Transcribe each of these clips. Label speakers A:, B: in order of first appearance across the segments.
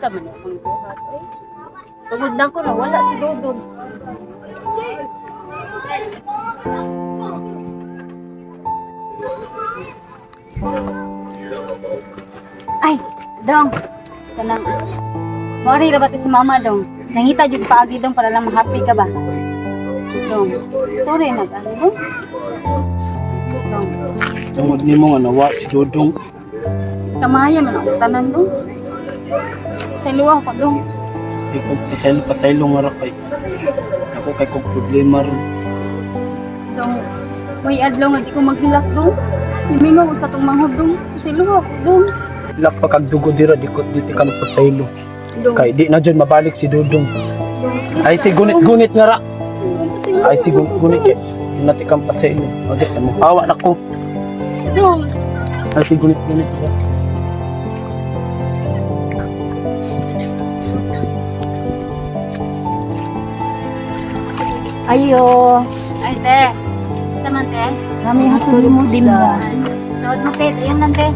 A: Sa man akong buhat eh. Tungod na ko na wala si Dodong. Ay, dong. Kanang Mao ra ba si mama, dong? Nangita jud paagi, dong, para lang ma-happy ka ba? Dong. Sorry nag ano, dong. Dong.
B: Tungod nimo nga nawa si Dodong.
A: Kamaya man ako tanan, dong. Sa luwa ko, dong.
B: Ikaw pasaylo pasaylo nga ra kay. Ako kay kog problema ron.
A: Dong, may adlaw nga di ko maghilak, dong. Himingaw ko sa tong manghod, dong. Sa luwa ko, dong.
B: Lak pa kag dugo dira di ko di ka magpasaylo.
A: Dong.
B: Kay di na jud mabalik si Dodong.
A: Dong, please
B: Ay si
A: lang,
B: gunit-gunit nga ra.
A: dong. Sa luwa
B: Ay si
A: ko,
B: gunit-gunit kay. Sinati kang pasaylo. O di mo hawa na ko.
A: dong.
B: Ay si gunit-gunit ra.
A: Ayo. Ay, te. Sa man, te?
C: Kami hatulog limos.
A: Suod mo, te. Ayun lang, te.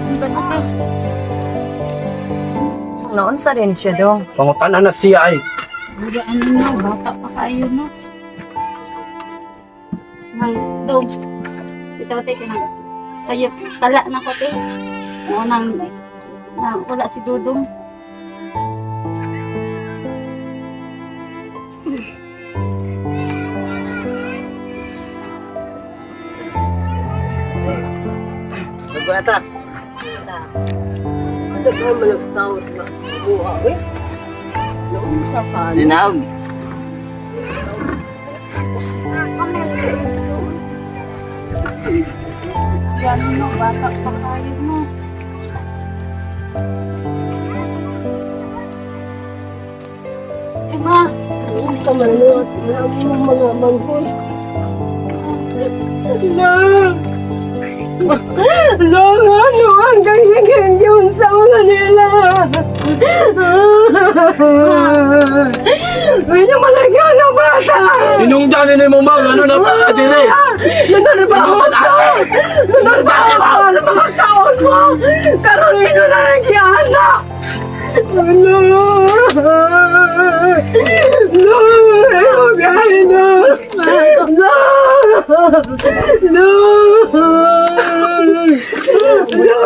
A: Ang ganda, te.
C: Noon sa rin siya dong.
B: Pangutana na siya ay.
A: Mura, ano no, bata pa kayo, no? Nang, dong. Ito, te, kanang, sayo, sala na ko, te. Oo, nang, na, wala si Dudong.
D: Bata.
E: Daghan man ang tao na buha eh. Naunsa pa ni.
D: Linaw.
A: Yan, no, bata pa kayo, no? Eh, ma,
E: Naunsa man ang mga manghod. Lang! Lang, ano ang ganyan yun sa mga nila? May naman ang ang bata!
B: Inungdan ni mo mang ano na pa dire.
E: Nanarbaho ka! Nanarbaho ka! Ano mga taon mo? Karoon ino na nagyana! Ano? No! No! Biyahe na! No! No! No! No! No! No!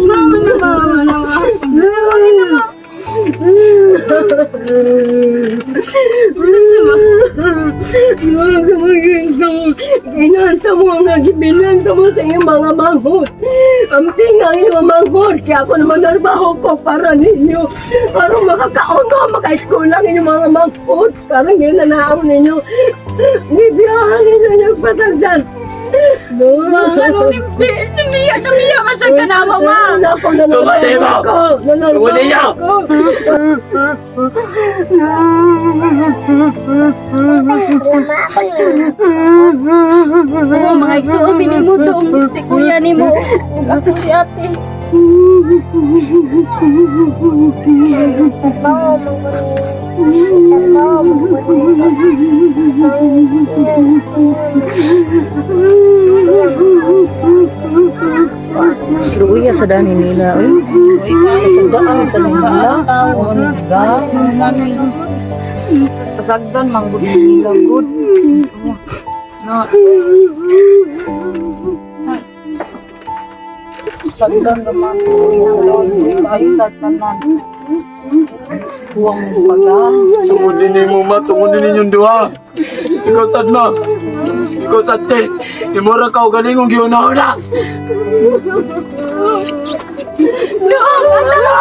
E: Mama na, mama na, mama. Ginanta mo nga, gibinanta mo sa iyong mga manghod. Ang tingang iyong manghod, kaya ako naman narbaho ko para ninyo. Para makakaon mo, makaeskwela ang inyong mga manghod. Parang ginanaon ninyo. Gibiyahan ninyo yung pasagdan. No.
A: ano ni Mia, Mia, masag ka na, mama.
E: Nako, nanarbaho ako. Nanarbaho ako.
A: Oo, mga igsuon ni mo, dong. Si kuya ni mo. Ug ako si ate.
C: Luya sa dani nila oy. Pasagdaan sa nila. On ga. Tapos pasagdan manggod nila good. Na. Pasagdan naman luya sa dani. Basta tanan. Huwang mispaga.
B: Tungod ni mo ma, tungod ni ninyong duha. Ikaw sad ma. Ikaw sad te. Imora ka og galingong giuna-una.
E: No! No!